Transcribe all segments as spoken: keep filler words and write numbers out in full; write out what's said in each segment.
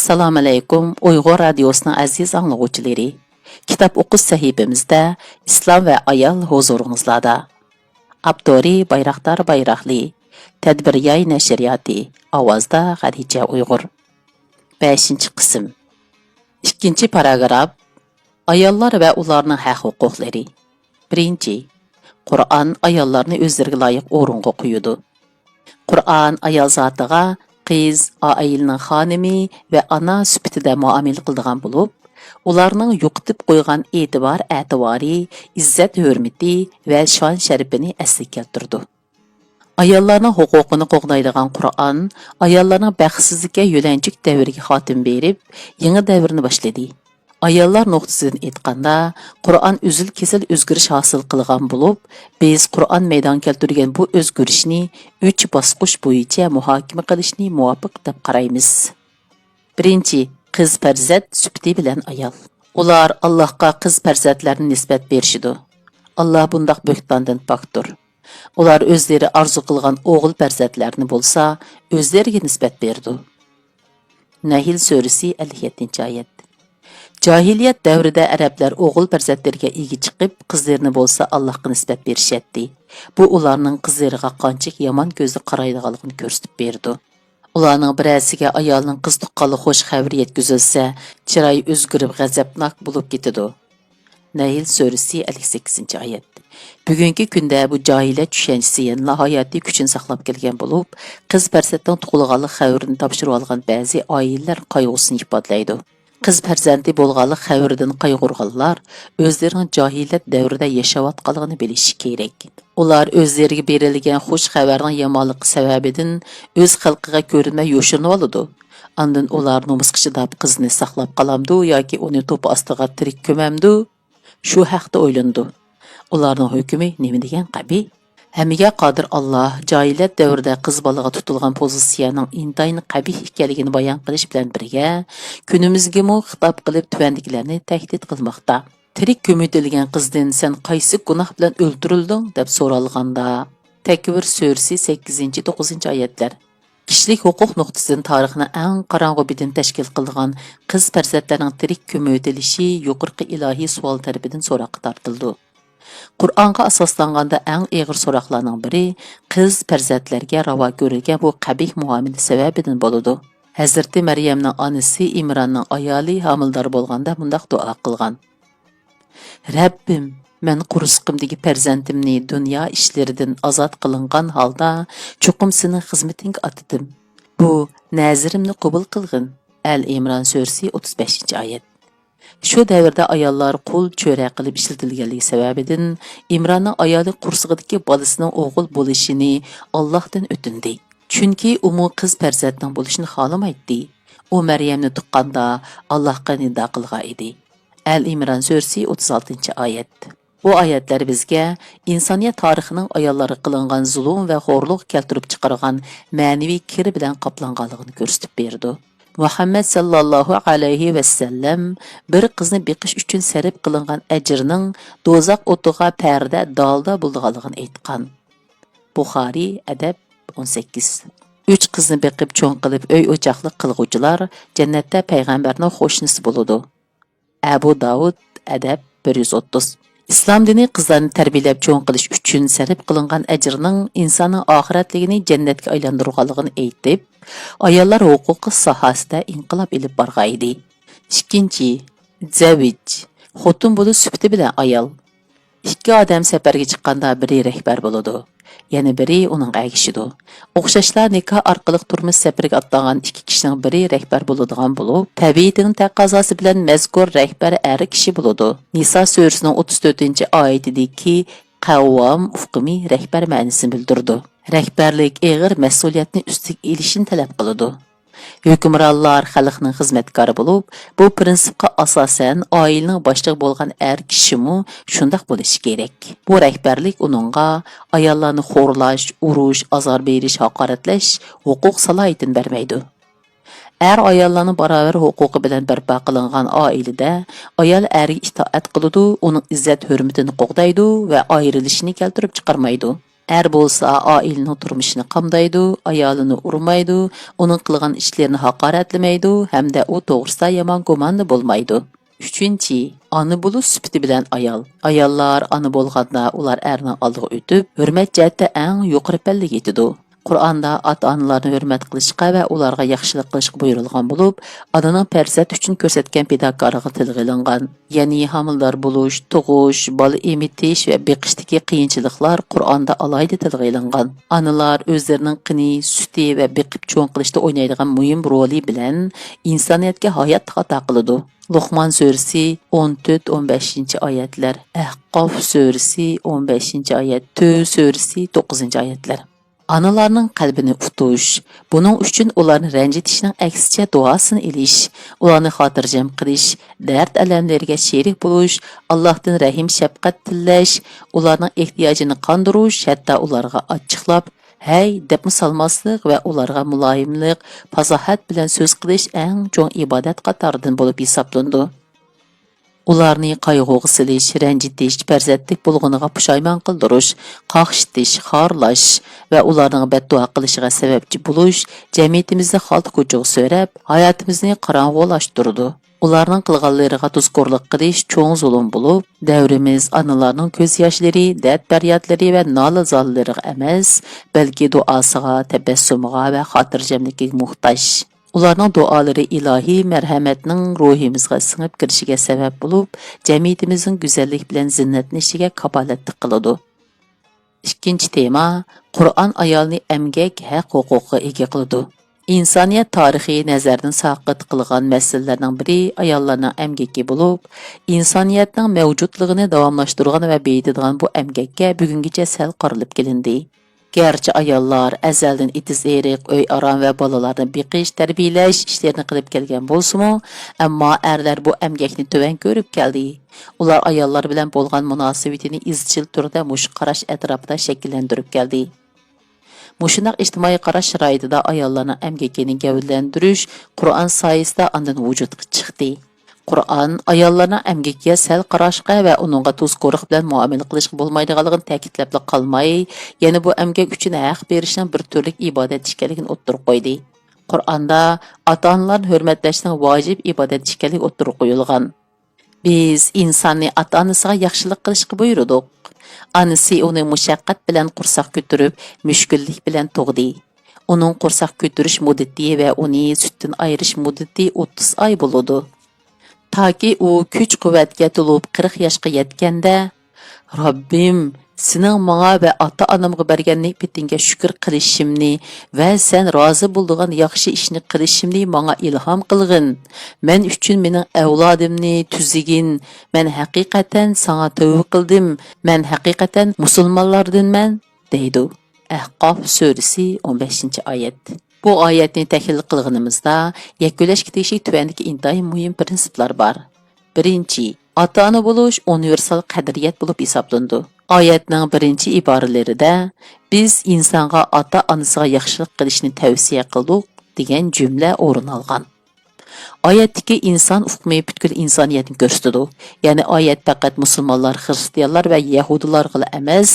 ئەسسالامۇئەلەيكۇم، ئۇيغۇر رادىيوسىنىڭ ئەزىز ئاڭلىغۇچىلىرى. كىتاب ئوقۇش سەھىپىمىزدە ئىسلام ۋە ئايال ھۇزۇرىڭىزلاردا. ئاپتورى بايراقدار بايراقلى، تەدبىر ياي نەشرىياتى، ئاۋازدا خەدىچە ئۇيغۇر. بەشىنچى قىسىم. ئىككىنچى پاراگراف. ئاياللار ۋە ئۇلارنىڭ ھەق-ھوقۇقلىرى. بىرىنچى، قۇرئان ئاياللارنى ئۆزلىرىگە لايىق ئورۇنغا قويىدۇ. قۇرئان ئايال زاتىغا قىز، ئائىلىنىڭ خانىمى ۋە ئانا سۈپىتىدە مۇئامىلە قىلىدىغان بولۇپ، ئۇلارنىڭ يوقىتىپ قويغان ئېتىبار-ئەتىۋارى، ئىززەت-ھۆرمىتى ۋە شان-شەرىپىنى ئەسلىگە كەلتۈرىدۇ. ئاياللارنىڭ ھوقۇقىنى قوغدايدىغان قۇرئان ئاياللارنىڭ بەختسىزلىككە يۆلەنچۈك دەۋرىگە خاتىمە بېرىپ، يېڭى دەۋرنى باشلىدى. ئاياللار نۇقتىسىدىن ئېيتقاندا، قۇرئان ئۈزۈل-كېسىل ئۆزگىرىش ھاسىل قىلغان بولۇپ، بىز قۇرئان مەيدانغا كەلتۈرگەن بۇ ئۆزگىرىشنى ئۈچ باسقۇچ بويىچە مۇھاكىمە قىلىشنى مۇۋاپىق دەپ قارايمىز. بىرىنچى، قىز پەرزەنت سۈپىتى بىلەن ئايال. ئۇلار ئاللاھقا قىز پەرزەنتلەرنى نىسبەت بېرىشىدۇ. ئاللاھ بۇنداق بۆھتاندىن پاكتۇر. ئۇلار ئۆزلىرى ئارزۇ قىلغان ئوغۇل پەرزەنتلەرنى بولسا ئۆزلىرىگە نىسبەت بېرىدۇ. نەھل سۈرىسى، ئەللىك يەتتىنچى ئايەت. جاھىلىيەت دەۋرىدە ئەرەبلەر ئوغۇل پەرزەنتلىرىگە ئىگە چىقىپ، قىزلىرىنى بولسا ئاللاھقا نىسبەت بېرىشەتتى. بۇ ئۇلارنىڭ قىزلىرىغا قانچىلىك يامان كۆزدە قارايدىغانلىقىنى كۆرسىتىپ بېرىدۇ. ئۇلارنىڭ بىرەرسىگە ئايالىنىڭ قىز تۇغقانلىق خۇش خەۋىرى يەتكۈزۈلسە، چىرايى ئۆزگىرىپ غەزەپناك بولۇپ كېتىدۇ. نەھل سۈرىسى، ئەللىك سەككىزىنچى ئايەت. بۈگۈنكى كۈندە بۇ جاھىلىيەت چۈشەنچىسى يەنىلا ھاياتىي كۈچىنى ساقلاپ كەلگەن بولۇپ، قىز پەرزەنتنىڭ تۇغۇلغانلىق خەۋىرىنى تاپشۇرۇۋالغان بەزى ئائىلىلەر قايغۇسىنى ئىپادىلەيدۇ. قىز پەرزەنتى بولغانلىق خەۋىرىدىن قايغۇرغانلار ئۆزلىرىنىڭ جاھىلىيەت دەۋرىدە ياشاۋاتقانلىقىنى بىلىشى كېرەك. ئۇلار ئۆزلىرىگە بېرىلگەن خۇش خەۋەرنىڭ يامانلىقى سەۋەبىدىن ئۆز خەلقىگە كۆرۈنمەي يوشۇرۇنۇۋالىدۇ. ئاندىن ئۇلار نومۇسقا چىداپ قىزنى ساقلاپ قالامدۇ ياكى ئۇنى توپا ئاستىغا تىرىك كۆمەمدۇ؟ شۇ ھەقتە ئويلىنىدۇ. ئۇلارنىڭ ھۆكمى نېمە دېگەن قەبىھ؟ ھەممىگە قادىر ئاللاھ جاھىلىيەت دەۋرىدە قىز بالىغا تۇتۇلغان پوزىتسىيەنىڭ ئىنتايىن قەبىھ ئىكەنلىكىنى بايان قىلىش بىلەن بىرگە، كۈنىمىزگىمۇ خىتاب قىلىپ تۆۋەندىكىلەرنى تەھدىت قىلماقتا. تىرىك كۆمۈۋېتىلگەن قىزدىن سەن قايسى گۇناھ بىلەن ئۆلتۈرۈلدۈڭ؟ دەپ سورالغاندا، تەكۋىر سۈرىسى، سەككىزىنچى، توققۇزىنچى ئايەتلەر. كىشىلىك ھوقۇق نۇقتىسىدىن تارىخنىڭ ئەڭ قاراڭغۇ بېتىنى تەشكىل قىلىدىغان قىز پەرزەنتلەرنىڭ تىرىك كۆمۈۋېتىلىشى يۇقىرىقى ئىلاھىي سوئال تەرىپىدىن سوراققا تارتىلىدۇ. قۇرئانغا ئاساسلانغاندا ئەڭ ئېغىر سوراقلارنىڭ بىرى قىز پەرزەنتلەرگە راۋا كۆرۈلگەن بۇ قەبىھ مۇئامىلە سەۋەبىدىن بولىدۇ. ھەزرىتى مەريەمنىڭ ئانىسى ئىمراننىڭ ئايالى ھامىلىدار بولغاندا مۇنداق دۇئا قىلغان: رەببىم، مەن قورسىقىمدىكى پەرزەنتىمنى دۇنيا ئىشلىرىدىن ئازاد قىلىنغان ھالدا چوقۇم سېنىڭ خىزمىتىڭگە ئاتىدىم. بۇ نەزىرىمنى قوبۇل قىلغىن. ئەل ئىمران سۈرىسى، ئوتتۇز بەشىنچى ئايەت. شۇ دەۋردە ئاياللار قۇل، چۆرە قىلىپ ئىشلىتىلگەنلىكى سەۋەبىدىن ئىمراننىڭ ئايالى قورسىقىدىكى بالىسىنىڭ ئوغۇل بولۇشىنى ئاللاھتىن ئۆتۈندى. چۈنكى ئۇمۇ قىز پەرزەنتنىڭ بولۇشىنى خالىمايتتى. ئۇ مەريەمنى تۇغقاندا ئاللاھقا نىدا قىلغان ئىدى. ئەل ئىمران سۈرىسى، ئوتتۇز ئالتىنچى ئايەت. بۇ ئايەتلەر بىزگە ئىنسانىيەت تارىخىنىڭ ئاياللارغا قىلىنغان زۇلۇم ۋە خورلۇق كەلتۈرۈپ چىقارغان مەنىۋى كىر بىلەن قاپلانغانلىقىنى كۆرسىتىپ بېرىدۇ. مۇھەممەد ساللاللاھۇ ئەلەيھى ۋەسەللەم بىر قىزنى بېقىش ئۈچۈن سەرپ قىلىنغان ئەجىرنىڭ دوزاخ ئوتىغا پەردە، دالدا بولىدىغانلىقىنى ئېيتقان. بۇخارىي، ئەدەب، ئون سەككىز. ئۈچ قىزنى بېقىپ چوڭ قىلىپ ئۆي-ئوچاقلىق قىلغۇچىلار جەننەتتە پەيغەمبەرنىڭ قوشنىسى بولىدۇ. ئەبۇ داۋۇد، ئەدەب، بىر يۈز ئوتتۇز. ئىسلام دىنى قىزلارنى تەربىيەلەپ چوڭ قىلىش ئۈچۈن سەرپ قىلىنغان ئەجىرنىڭ ئىنساننىڭ ئاخىرەتلىكىنى جەننەتكە ئايلاندۇرغانلىقىنى ئېيتىپ، ئاياللار ھوقۇقى ساھەسىدە ئىنقىلاب ئېلىپ بارغان ئىدى. ئىككىنچى، زەۋج، خوتۇن بولۇش سۈپىتى بىلەن ئايال. ئىككى ئادەم سەپەرگە چىققاندا بىرى رەھبەر بولىدۇ، يەنە بىرى ئۇنىڭغا ئەگىشىدۇ. ئوخشاشلا نىكاھ ئارقىلىق تۇرمۇش سەپىرىگە ئاتلانغان ئىككى كىشىنىڭ بىرى رەھبەر بولىدىغان بولۇپ، تەبىئىتىنىڭ تەقەزاسى بىلەن مەزكۇر رەھبەر ئەر كىشى بولىدۇ. نىسا سۈرىسىنىڭ ئوتتۇز تۆتىنچى ئايىتىدىكى قەۋۋام ئۇقۇمى رەھبەر مەنىسىنى بىلدۈرىدۇ. رەھبەرلىك ئېغىر مەسئۇلىيەتنى ئۈستىگە ئېلىشنى تەلەپ قىلىدۇ. ھۆكۈمرانلار خەلقنىڭ خىزمەتكارى بولۇپ، بۇ پىرىنسىپقا ئاساسەن ئائىلىنىڭ باشلىقى بولغان ئەر كىشىمۇ شۇنداق بولۇشى كېرەك. بۇ رەھبەرلىك ئۇنىڭغا ئاياللارنى خورلاش، ئۇرۇش، ئازار بېرىش، ھاقارەتلەش ھوقۇق سالاھىيىتىنى بەرمەيدۇ. ئەر ئاياللارنىڭ باراۋەر ھوقۇقى بىلەن بەرپا قىلىنغان ئائىلىدە ئايال ئەرگە ئىتائەت قىلىدۇ، ئۇنىڭ ئىززەت-ھۆرمىتىنى قوغدايدۇ ۋە ئايرىلىشىنى كەلتۈرۈپ چىقارمايدۇ. ئەر بولسا ئائىلىنىڭ تۇرمۇشىنى قامدايدۇ، ئايالىنى ئۇرمايدۇ، ئۇنىڭ قىلغان ئىشلىرىنى ھاقارەتلىمەيدۇ ھەمدە ئۇ توغرىسىدا يامان گۇماندا بولمايدۇ. ئۈچىنچى، ئانا بولۇش سۈپىتى بىلەن ئايال. ئاياللار ئانا بولغاندا ئۇلار ئەرنىڭ ئالدىغا ئۆتۈپ، ھۆرمەت جەھەتتە ئەڭ يۇقىرى پەللىگە يېتىدۇ. قۇرئاندا ئاتا-ئانىلارنى ھۆرمەت قىلىشقا ۋە ئۇلارغا ياخشىلىق قىلىشقا بۇيرۇلغان بولۇپ، ئانىنىڭ پەرزەنت ئۈچۈن كۆرسەتكەن پىداكارلىقى تىلغا ئېلىنغان. يەنى ھامىلىدار بولۇش، تۇغۇش، بالا ئېمىتىش ۋە بېقىشتىكى قىيىنچىلىقلار قۇرئاندا ئالاھىدە تىلغا ئېلىنغان. ئانىلار ئۆزلىرىنىڭ قېنى، سۈتى ۋە بېقىپ چوڭ قىلىشتا ئوينايدىغان مۇھىم رولى بىلەن ئىنسانىيەتكە ھاياتلىق ئاتا قىلىدۇ. لوقمان سۈرىسى ئون تۆت، ئون بەشىنچى ئايەتلەر، ئەھقاف سۈرىسى ئون بەشىنچى ئايەت، تۆۋە سۈرىسى توققۇزىنچى ئايەتلەر. ئانىلارنىڭ قەلبىنى ئۇتۇش، بۇنىڭ ئۈچۈن ئۇلارنى رەنجىتىشنىڭ ئەكسىچە دۇئاسىنى ئېلىش، ئۇلارنى خاتىرجەم قىلىش، دەرد-ئەلەملىرىگە شېرىك بولۇش، ئاللاھتىن رەھىم-شەپقەت تىلەش، ئۇلارنىڭ ئېھتىياجىنى قاندۇرۇش، ھەتتا ئۇلارغا ئاچچىقلاپ، ھەي دەپمۇ سالماسلىق ۋە ئۇلارغا مۇلايىملىق، پاساھەت بىلەن سۆز قىلىش ئەڭ چوڭ ئىبادەت قاتارىدىن بولۇپ ھېسابلىنىدۇ. ئۇلارنى قايغۇغا سېلىش، رەنجىتىش، پەرزەنتلىك بولغىنىغا پۇشايمان قىلدۇرۇش، قاقشىتىش، خارلاش ۋە ئۇلارنىڭ بەتدۇئا قىلىشىغا سەۋەبچى بولۇش جەمئىيىتىمىزنى خالتا كوچىغا سۆرەپ، ھاياتىمىزنى قاراڭغۇلاشتۇرىدۇ. ئۇلارنىڭ قىلغانلىرىغا تۇزكورلۇق قىلىش چوڭ زۇلۇم بولۇپ، دەۋرىمىز ئانىلارنىڭ كۆز ياشلىرى، دەرد-پەريادلىرى ۋە نالە-زارلىرىغا ئەمەس، بەلكى دۇئاسىغا، تەبەسسۇمىغا ۋە خاتىرجەملىكىگە موھتاج. ئۇلارنىڭ دۇئالىرى ئىلاھىي مەرھەمەتنىڭ روھىمىزغا سىڭىپ كىرىشىگە سەۋەب بولۇپ، جەمئىيىتىمىزنىڭ گۈزەللىك بىلەن زىننەتلىنىشىگە كاپالەتلىك قىلىدۇ. ئىككىنچى تېما، قۇرئان ئايالنى ئەمگەك ھەق ھوقۇقىغا ئىگە قىلىدۇ. ئىنسانىيەت تارىخى نەزەردىن ساقىت قىلغان مەسىلىلەرنىڭ بىرى ئاياللارنىڭ ئەمگىكى بولۇپ، ئىنسانىيەتنىڭ مەۋجۇتلۇقىنى داۋاملاشتۇرغان ۋە بېيىتىدىغان بۇ ئەمگەككە بۈگۈنگىچە سەل قارىلىپ كېلىندى. گەرچە ئاياللار ئەزەلدىن ئېتىز-ئېرىق، ئۆي-ئارام ۋە بالىلارنى بېقىش، تەربىيەلەش ئىشلىرىنى قىلىپ كەلگەن بولسىمۇ، ئەمما ئەرلەر بۇ ئەمگەكنى تۆۋەن كۆرۈپ كەلدى. ئۇلار ئاياللار بىلەن بولغان مۇناسىۋىتىنى ئىزچىل تۈردە مۇشۇ قاراش ئەتراپىدا شەكىللەندۈرۈپ كەلدى. مۇشۇنداق ئىجتىمائىي قاراش شارائىتىدا ئاياللارنىڭ ئەمگىكىنى گەۋدىلەندۈرۈش قۇرئان سايىسىدا ئاندىن ۋۇجۇدقا چىقتى. قۇرئان ئاياللارنىڭ ئەمگىكىگە سەل قاراشقا ۋە ئۇنىڭغا تۇزكورلۇق بىلەن مۇئامىلە قىلىشقا بولمايدىغانلىقىنى تەكىتلەپلا قالماي، يەنە بۇ ئەمگەك ئۈچۈن ھەق بېرىشنىڭ بىر تۈرلۈك ئىبادەت ئىكەنلىكىنى ئوتتۇرىغا قويدى. قۇرئاندا ئاتا-ئانىلارنى ھۆرمەتلەشنىڭ ۋاجىپ ئىبادەت ئىكەنلىكى ئوتتۇرىغا قويۇلغان. بىز ئىنساننى ئاتا-ئانىسىغا ياخشىلىق قىلىشقا بۇيرۇدۇق. ئانىسى ئۇنى مۇشەققەت بىلەن قورساق كۆتۈرۈپ، مۈشكۈللۈك بىلەن تۇغدى. ئۇنىڭ قورساق كۆتۈرۈش مۇددىتى ۋە ئۇنى سۈتتىن ئايرىش مۇددىتى ئوتتۇز ئاي بولىدۇ. تاكى ئۇ كۈچ-قۇۋۋەتكە تولۇپ قىرىق ياشقا يەتكەندە، رەببىم، سېنىڭ ماڭا ۋە ئاتا-ئانامغا بەرگەن نېمىتىڭگە شۈكۈر قىلىشىمنى ۋە سەن رازى بولىدىغان ياخشى ئىشنى قىلىشىمنى ماڭا ئىلھام قىلغىن. مەن ئۈچۈن مېنىڭ ئەۋلادىمنى تۈزىگىن. مەن ھەقىقەتەن ساڭا تەۋبە قىلدىم. مەن ھەقىقەتەن مۇسۇلمانلاردىنمەن، دەيدۇ. ئەھقاف سۈرىسى ئون بەشىنچى ئايەت. بۇ ئايەتنى تەھلىل قىلغىنىمىزدا، يەكۈنلەشكە تېگىشلىك تۆۋەندىكى ئىنتايىن مۇھىم پىرىنسىپلار بار. بىرىنچى، ئاتا-ئانا بولۇش ئۇنىۋېرسال قەدرىيەت بولۇپ ھېسابلىنىدۇ. ئايەتنىڭ بىرىنچى ئىبارىلىرىدە، بىز ئىنسانغا ئاتا-ئانىسىغا ياخشىلىق قىلىشنى تەۋسىيە قىلدۇق، دېگەن جۈملە ئورۇن ئالغان. ئايەتتىكى ئىنسان ئۇقۇمى پۈتكۈل ئىنسانىيەتنى كۆرسىتىدۇ. يەنى ئايەت پەقەت مۇسۇلمانلار، خىرىستىيانلار ۋە يەھۇدىيلارغىلا ئەمەس،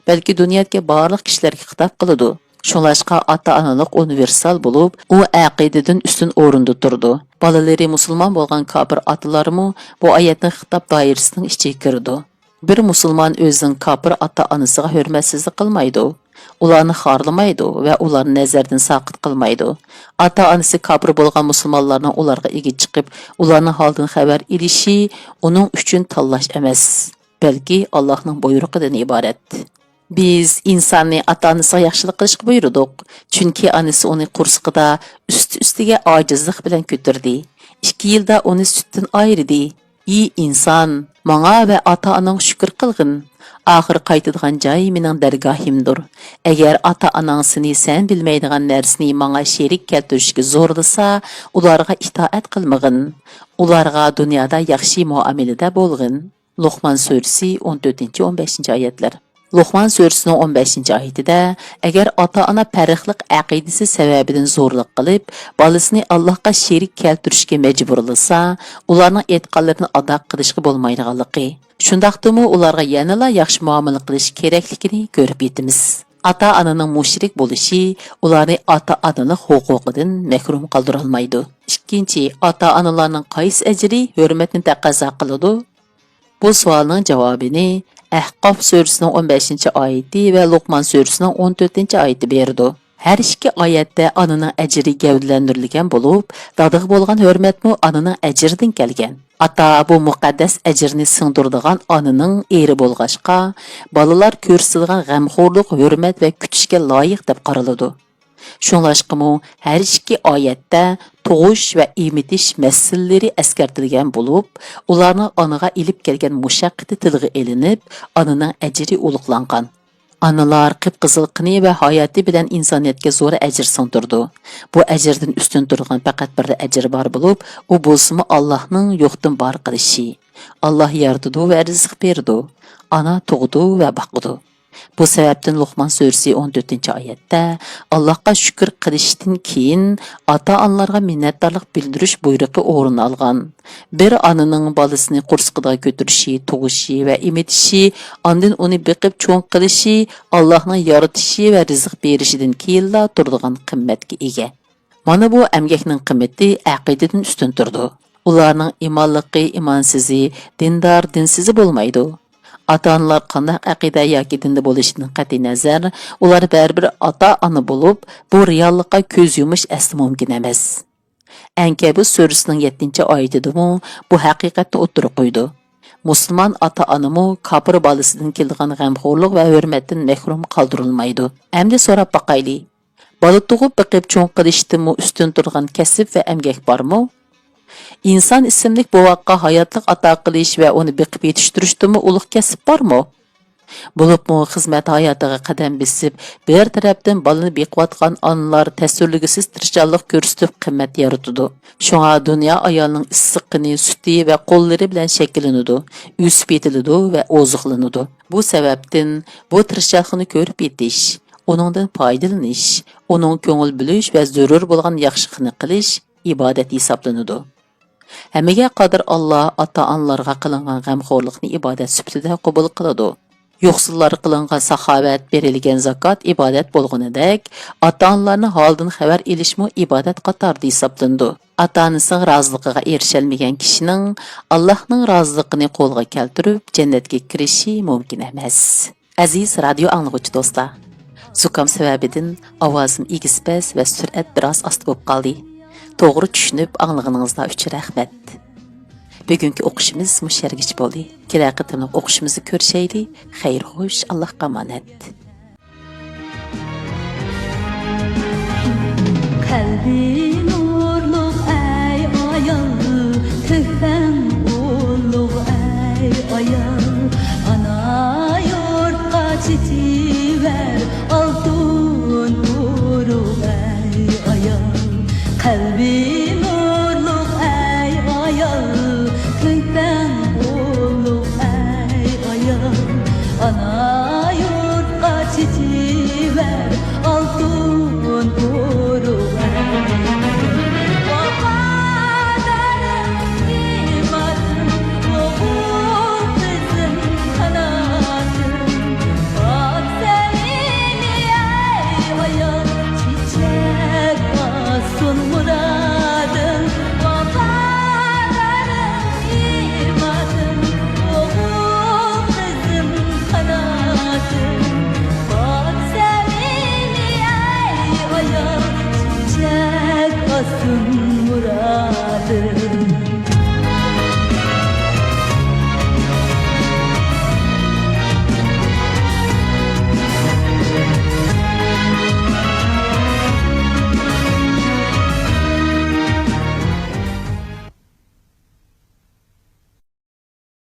بەلكى دۇنيادىكى بارلىق كىشىلەرگە خىتاب قىلىدۇ. شۇڭلاشقا ئاتا-ئانىلىق ئۇنىۋېرسال بولۇپ، ئۇ ئەقىدىدىن ئۈستۈن ئورۇندا تۇرىدۇ. بالىلىرى مۇسۇلمان بولغان كاپىر ئاتىلارمۇ بۇ ئايەتنىڭ خىتاب دائىرىسىنىڭ ئىچىگە كىرىدۇ. بىر مۇسۇلمان ئۆزىنىڭ كاپىر ئاتا-ئانىسىغا ھۆرمەتسىزلىك قىلمايدۇ، ئۇلارنى خارلىمايدۇ ۋە ئۇلارنى نەزەردىن ساقىت قىلمايدۇ. ئاتا-ئانىسى كاپىر بولغان مۇسۇلمانلارنىڭ ئۇلارغا ئىگە چىقىپ، ئۇلارنىڭ ھالىدىن خەۋەر ئېلىشى ئۇنىڭ ئۈچۈن تاللاش ئەمەس، بەلكى ئاللاھنىڭ بۇيرۇقىدىن ئىبارەت. بىز ئىنساننى ئاتا-ئانىسىغا ياخشىلىق قىلىشقا بۇيرۇدۇق، چۈنكى ئانىسى ئۇنى قورسىقىدا ئۈستى-ئۈستىگە ئاجىزلىق بىلەن كۆتۈردى. ئىككى يىلدا ئۇنى سۈتتىن ئايرىدى. ئى ئىنسان، ماڭا ۋە ئاتا-ئاناڭغا شۈكۈر قىلغىن. ئاخىر قايتىدىغان جاي مېنىڭ دەرگاھىمدۇر. ئەگەر ئاتا-ئاناڭ سېنى سەن بىلمەيدىغان نەرسىنى ماڭا شېرىك كەلتۈرۈشكە زورلىسا، ئۇلارغا ئىتائەت قىلمىغىن. ئۇلارغا دۇنيادا ياخشى مۇئامىلىدە بولغىن. لوقمان سۈرىسى ئون تۆتىنچى، ئون بەشىنچى ئايەتلەر. لوقمان سۈرىسىنىڭ ئون بەشىنچى ئايىتىدە، ئەگەر ئاتا-ئانا پەرقلىق ئەقىدىسى سەۋەبىدىن زورلۇق قىلىپ، بالىسىنى ئاللاھقا شېرىك كەلتۈرۈشكە مەجبۇرلىسا، ئۇلارنىڭ ئېيتقانلىرىنى ئادا قىلىشقا بولمايدىغانلىقى، شۇنداقتىمۇ ئۇلارغا يەنىلا ياخشى مۇئامىلە قىلىش كېرەكلىكىنى كۆرۈپ يېتىمىز. ئاتا-ئانىنىڭ مۇشرىك بولۇشى ئۇلارنى ئاتا-ئانىلىق ھوقۇقىدىن مەھرۇم قالدۇرالمايدۇ. ئىككىنچى، ئاتا-ئانىلارنىڭ قايسى ئەجرى، ھۆرمەتنى تەقەززا قىلىدۇ؟ بۇ سوئالنىڭ جاۋابىنى ئەھقاف سۈرىسىنىڭ ئون بەشىنچى ئايىتى ۋە لوقمان سۈرىسىنىڭ ئون تۆتىنچى ئايىتى بېرىدۇ. ھەر ئىككى ئايەتتە ئانىنىڭ ئەجرى گەۋدىلەندۈرۈلگەن بولۇپ، دادىغا بولغان ھۆرمەتمۇ ئانىنىڭ ئەجرىدىن كەلگەن. ئاتا بۇ مۇقەددەس ئەجىرنى سىڭدۈرىدىغان ئانىنىڭ ئېرى بولغاچقا، بالىلار كۆرسىتىدىغان غەمخورلۇق، ھۆرمەت ۋە كۈتۈشكە لايىق دەپ قارىلىدۇ. شۇڭلاشقىمۇ ھەر ئىككى ئايەتتە تۇغۇش ۋە ئېمىتىش مەسىلىلىرى ئەسكەرتىلگەن بولۇپ، ئۇلارنىڭ ئانىغا ئېلىپ كەلگەن مۇشەققىتى تىلغا ئېلىنىپ، ئانىنىڭ ئەجرى ئۇلۇغلانغان. ئانىلار قىپقىزىل قېنى ۋە ھاياتى بىلەن ئىنسانىيەتكە زور ئەجىر سىڭدۈرىدۇ. بۇ ئەجىردىن ئۈستۈن تۇرىدىغان پەقەت بىرلا ئەجىر بار بولۇپ، ئۇ بولسىمۇ ئاللاھنىڭ يوقتىن بار قىلىشى. ئاللاھ يارىتىدۇ ۋە رىزىق بېرىدۇ. ئانا تۇغىدۇ ۋە باقىدۇ. بۇ سەۋەبتىن لوقمان سۈرىسى ئون تۆتىنچى ئايەتتە، ئاللاھقا شۈكۈر قىلىشتىن كېيىن ئاتا-ئانىلارغا مىننەتدارلىق بىلدۈرۈش بۇيرۇقى ئورۇن ئالغان. بىر ئانىنىڭ بالىسىنى قورسىقىدا كۆتۈرۈشى، تۇغۇشى ۋە ئېمىتىشى، ئاندىن ئۇنى بېقىپ چوڭ قىلىشى ئاللاھنىڭ يارىتىشى ۋە رىزىق بېرىشىدىن كېيىنلا تۇرىدىغان قىممەتكە ئىگە. مانا بۇ ئەمگەكنىڭ قىممىتى ئەقىدىدىن ئۈستۈن تۇرىدۇ. ئۇلارنىڭ ئىمانلىقى، ئىمانسىزى، دىندار، دىنسىزى بولمايدۇ. ئاتا-ئانىلار قانداق ئەقىدە ياكى دىندا بولۇشىدىن قەتئىينەزەر، ئۇلار بەرىبىر ئاتا-ئانا بولۇپ، بۇ رېئاللىققا كۆز يۇمۇش ئەسلى مۇمكىن ئەمەس. ئەنكەبۇت سۈرىسىنىڭ يەتتىنچى ئايىتىدىمۇ بۇ ھەقىقەتنى ئوتتۇرىغا قويىدۇ. مۇسۇلمان ئاتا-ئانىمۇ كاپىر بالىسىدىن كېلىدىغان غەمخورلۇق ۋە ھۆرمەتتىن مەھرۇم قالدۇرۇلمايدۇ. ئەمدى سوراپ باقايلى، بالا تۇغۇپ بېقىپ چوڭ قىلىشتىنمۇ ئۈستۈن تۇرغان كەسىپ ۋە ئەمگەك بارمۇ؟ ئىنسان ئىسىملىك بوۋاققا ھاياتلىق ئاتا قىلىش ۋە ئۇنى بېقىپ يېتىشتۈرۈشتىنمۇ ئۇلۇغ كەسىپ بارمۇ؟ بولۇپمۇ خىزمەت ھاياتىغا قەدەم بېسىپ، بىر تەرەپتىن بالىنى بېقىۋاتقان ئانىلار تەسۋىرلىگۈسىز تىرىشچانلىق كۆرسىتىپ قىممەت يارىتىدۇ. شۇڭا دۇنيا ئايالىنىڭ ئىسسىق قېنى، سۈتى ۋە قوللىرى بىلەن شەكىللىنىدۇ، ئۆسۈپ يېتىلىدۇ ۋە ئوزۇقلىنىدۇ. بۇ سەۋەبتىن بۇ تىرىشچانلىقنى كۆرۈپ يېتىش، ئۇنىڭدىن پايدىلىنىش، ئۇنىڭ كۆڭۈل بۆلۈش ۋە زۆرۈر بولغان ياخشىلىقىنى قىلىش ئىبادەت ھېسابلىنىدۇ. ھەممىگە قادىر ئاللا ئاتا-ئانىلارغا قىلىنغان غەمخورلۇقنى ئىبادەت سۈپىتىدە قوبۇل قىلىدۇ. يوقسۇللارغا قىلىنغان ساخاۋەت، بېرىلگەن زاكات ئىبادەت بولغىنىدەك، ئاتا-ئانىلارنىڭ ھالىدىن خەۋەر ئېلىشمۇ ئىبادەت قاتارىدا ھېسابلىنىدۇ. ئاتا-ئانىسىنىڭ رازىلىقىغا ئېرىشەلمىگەن كىشىنىڭ ئاللاھنىڭ رازىلىقىنى قولغا كەلتۈرۈپ، جەننەتكە كىرىشى مۇمكىن ئەمەس. ئەزىز رادىيو ئاڭلىغۇچى دوستلار، زۇكام سەۋەبىدىن ئاۋازىم ئېگىز-پەس ۋە سۈرئەت بىراز ئاستا بولۇپ قالدى. توغرا چۈشىنىپ ئاڭلىغىنىڭىزلار ئۈچۈن رەھمەت. بۈگۈنكى ئوقۇشىمىز مۇشۇ يەرگىچە بولدى. كېلەر قېتىملىق ئوقۇشىمىزدا كۆرۈشەيلى. خەير خوش، ئاللاھقا ئامانەت. قەلبىم